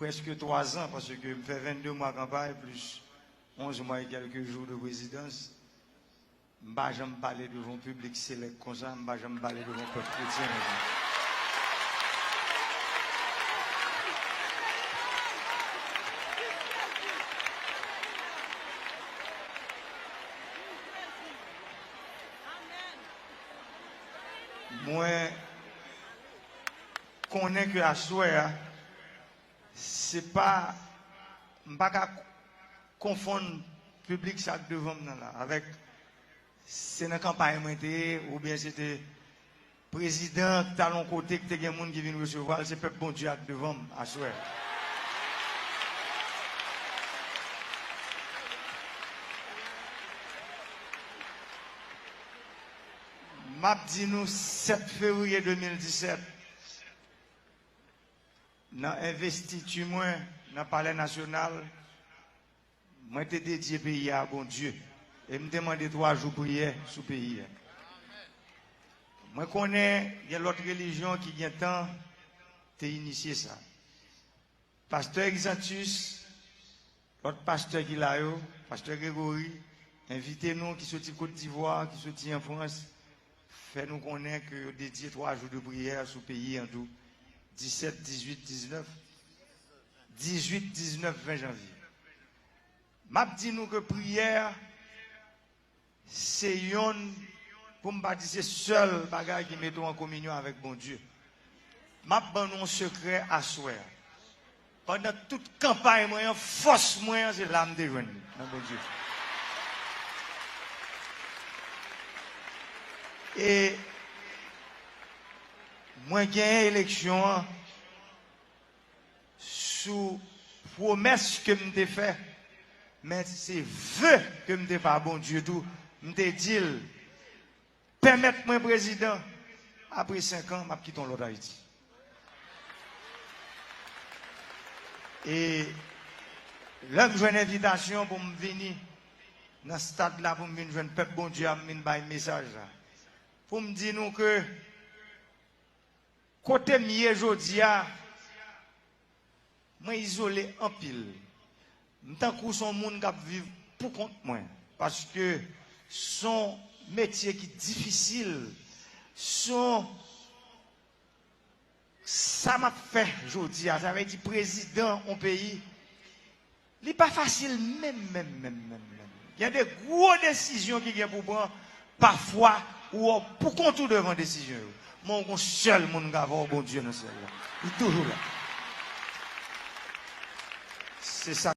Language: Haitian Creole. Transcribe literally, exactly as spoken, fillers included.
Prèske twa zan, paske m fè vennde mwa kanpay, plis onz mwa e kèlke jou de prezidans. M pa janm pale devan yon piblik selèk konsa, m pa janm pale devan yon pèp kretyen konsa. Mwen konnen ke aswè a, se pa, m pa ka konfonn piblik sa k devan m nan la, avèk se nan kanpay mwen te ye, oubyen se te prezidan k t al yon kote k te gen moun ki vin resevwa l, se pèp Bondye a k devan m aswè. M ap di nou sèt fevriye de mil disèt, nan envestiti mwen nan Palè Nasyonal, mwen te dedye peyi a a Bondye. E m te mande twa jou priyè sou peyi a. Mwen konnen gen lòt relijyon ki gentan te inisye sa. Pastè Exantus, lòt pastè ki la yo, pastè Gregory, envite nou ki soti Kot Divwa, ki soti an Frans, fè nou konnen ke yo dedye twa jou de priyè sou peyi an tou, disèt, dizuit, diznèf, dizuit, diznèf, ven janvye. M ap di nou ke priyè se yonn, pou m pa di se sèl bagay ki mete w an kominyon avèk Bondye. M ap ban nou yon sekrè aswè a. Pandan tout kanpay mwen an, fòs mwen an, se la m te jwenn li, nan Bondye. E mwen genyen eleksyon an sou pwomès ke m te fè, men se ve ke m te fè a Bondye tou. M te di l, pèmèt mwen prezidan, apre senk an, m ap kite yon lòt Ayiti. E lè m jwenn envitasyon pou m vini nan stad la, pou m vin jwenn pèp Bondye a, m vin bay mesaj la. Pou m di nou ke kote m ye jodi a, mwen izole anpil. M tankou se yon moun k ap viv pou kont mwen. Paske se yon metye ki difisil. Se yon, sa m ap fè jodi a, sa vle di prezidan yon peyi, li pa fasil menm, menm, menm, menm, menm. Gen de gwo desizyon ki gen pou pran. Pafwa, ou wè w pou kont ou devan desizyon yo. Men w gon sèl moun k avè w, Bondye nan syèl la. Li toujou la. Se sa